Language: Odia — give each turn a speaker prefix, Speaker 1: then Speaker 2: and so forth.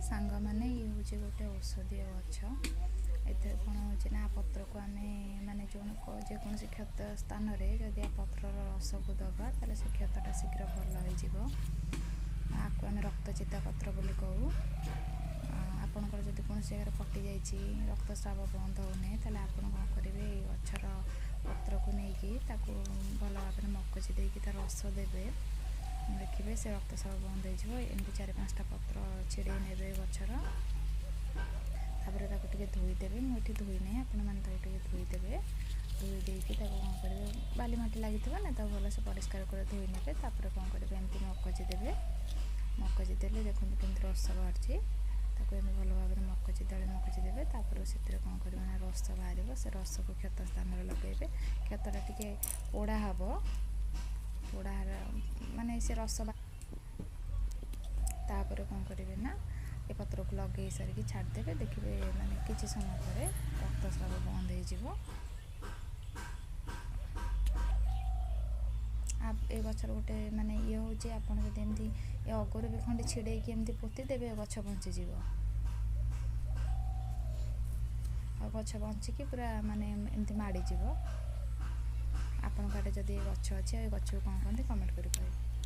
Speaker 1: ସାଙ୍ଗମାନେ, ଇଏ ହେଉଛି ଗୋଟେ ଔଷଧୀୟ ଗଛ। ଏଥିରେ କ'ଣ ହେଉଛି ନା, ପତ୍ରକୁ ଆମେ ମାନେ ଯେଉଁ ଯେକୌଣସି କ୍ଷତ ସ୍ଥାନରେ ଯଦି ଆ ପତ୍ରର ରସକୁ ଦେବା, ତାହେଲେ ସେ କ୍ଷତଟା ଶୀଘ୍ର ଭଲ ହେଇଯିବ। ଆକୁ ଆମେ ରକ୍ତଚିତା ପତ୍ର ବୋଲି କହୁ। ଆପଣଙ୍କର ଯଦି କୌଣସି ଜାଗାରେ କଟିଯାଇଛି, ରକ୍ତସ୍ରାବ ବନ୍ଦ ହେଉନି, ତାହେଲେ ଆପଣ କ'ଣ କରିବେ, ଏଇ ଗଛର ପତ୍ରକୁ ନେଇକି ତାକୁ ଭଲ ଭାବରେ ମକଚି ଦେଇକି ତା ରସ ଦେବେ, ଦେଖିବେ ସେ ରକ୍ତସ୍ରାବ ବନ୍ଦ ହେଇଯିବ। ଏମିତି 4 5ଟା ପତ୍ର ଛିଡ଼େଇ ନେବେ ଗଛର, ତାପରେ ତାକୁ ଟିକେ ଧୋଇଦେବେ। ମୁଁ ଏଠି ଧୋଇନାହିଁ, ଆପଣମାନେ ତାକୁ ଟିକେ ଧୋଇଦେବେ। ଧୋଇ ଦେଇକି ତାକୁ କ'ଣ କରିବେ, ବାଲି ମାଟି ଲାଗିଥିବ ନା, ତାକୁ ଭଲସେ ପରିଷ୍କାର କରି ଧୋଇ ନେବେ। ତାପରେ କ'ଣ କରିବେ, ଏମିତି ମକଚି ଦେବେ। ମକଚି ଦେଲେ ଦେଖନ୍ତୁ କେମିତି ରସ ବାହାରୁଛି। ତାକୁ ଏମିତି ଭଲ ଭାବରେ ମକଚି ଦଳେ ମକଚି ଦେବେ। ତାପରେ ସେଥିରେ କ'ଣ କରିବେ ନା, ରସ ବାହାରିବ, ସେ ରସକୁ କ୍ଷତ ସ୍ଥାନରେ ଲଗାଇବେ। କ୍ଷତଟା ଟିକେ ପୋଡ଼ା ହେବ, ପୋଡ଼ା ମାନେ ସେ ରସ। ତାପରେ କ'ଣ କରିବେ ନା, ଏ ପତ୍ରକୁ ଲଗେଇ ସାରିକି ଛାଡ଼ିଦେବେ। ଦେଖିବେ ମାନେ କିଛି ସମୟ ପରେ ରକ୍ତସ୍ରାବ ବନ୍ଦ ହେଇଯିବ। ଏ ଗଛର ଗୋଟେ ମାନେ ଇଏ ହେଉଛି, ଆପଣ ଯଦି ଏମିତି ଏ ଅଗରୁ ବି ଖଣ୍ଡେ ଛିଡ଼େଇକି ଏମିତି ପୋତି ଦେବେ, ଏ ଗଛ ବଞ୍ଚିଯିବ। ଆଉ ଗଛ ବଞ୍ଚିକି ପୁରା ମାନେ ଏମିତି ମାଡ଼ିଯିବ। ଆପଣଙ୍କ ଆଡ଼େ ଯଦି ଏ ଗଛ ଅଛି, ଆଉ ଏ ଗଛକୁ କ'ଣ କହନ୍ତି, କମେଣ୍ଟ କରି କହିବେ।